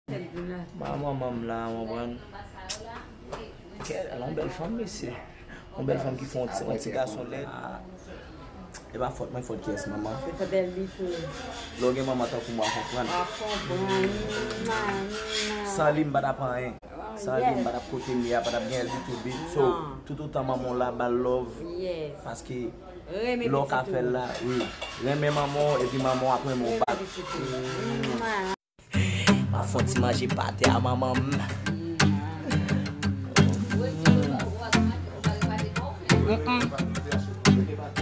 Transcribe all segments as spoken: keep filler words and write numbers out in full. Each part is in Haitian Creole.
Manman m la, w konprann? Kè, yon bèl fanm, mesye. Yon bèl fanm ki fè yon ti, yon ti gason lèd. Ah, e pa fòt mwen, fòt kiyès, manman? Se fòt Elbito. Lè w gen manman tankou mwen, w konprann. W ap konprann. San li, m pa t ap anyen. San li, m pa t ap kote m ye a, pa t ap gen Elbito Beat. So, toutotan manman w la, ba l love. Paske lè w ka fè l la, wi. Renmen manman w, epi manman w ap renmen w back. M ap fè yon ti manje pate a manman m.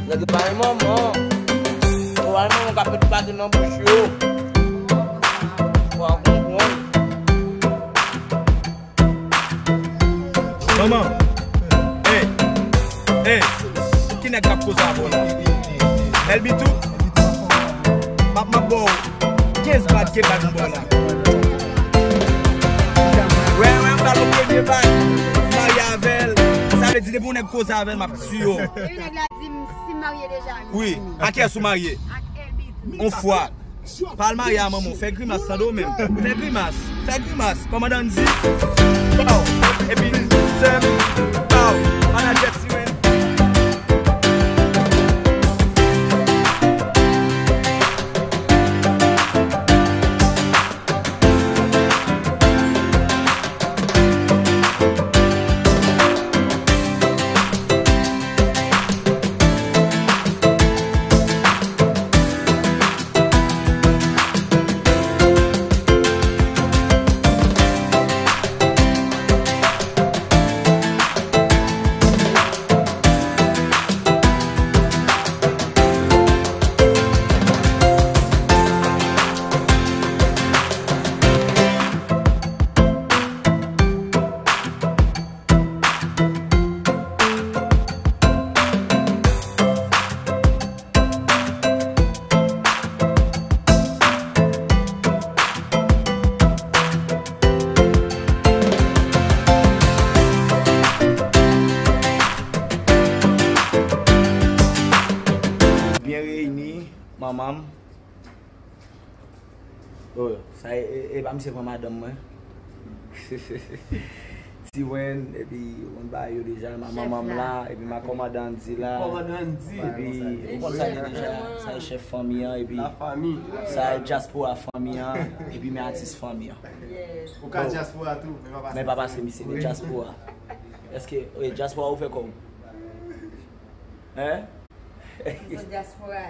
Nèg yo pa renmen manman. Yo pa renmen manman k ap met pate nan bouch yo. Wa konprann. Manman. Ey. Ey. Ki nèg k ap koze avè w la? Elbito? M ap, m ap ba w kenz bat ke bat m ba w la. Wè, wè, m ba l yon premye bat. M marye avè l. Sa vle di, depi yon nèg koze avè l, m ap tiye w. Epi nèg la di m si m marye deja, wi. Wi. A kiyès ou marye? Ak Elbito. On fwa. Pa al marye a manman w, fè grimas, tande w menm. Fè grimas, fè grimas. Kòmandan di, pow, epi sè m, pow, manadjè T-Ren. Byen reyini, manman m. Oh, sa e, e, e pa misye pran madanm mwen. T-Ren, epi ou konn bagay yo deja, ma manman m la, epi ma kòmandan di la. Kòmandan di. Epi ou konn sa ye deja, sa e chèf fanmi an, epi sa e dyaspora fanmi an, epi men atis fanmi an. Ou ka dyaspora tou, men pa pase. Men pa pase misye, men dyaspora. Èske, e, dyaspora ou fè kòb? Hein? Sou dyaspora.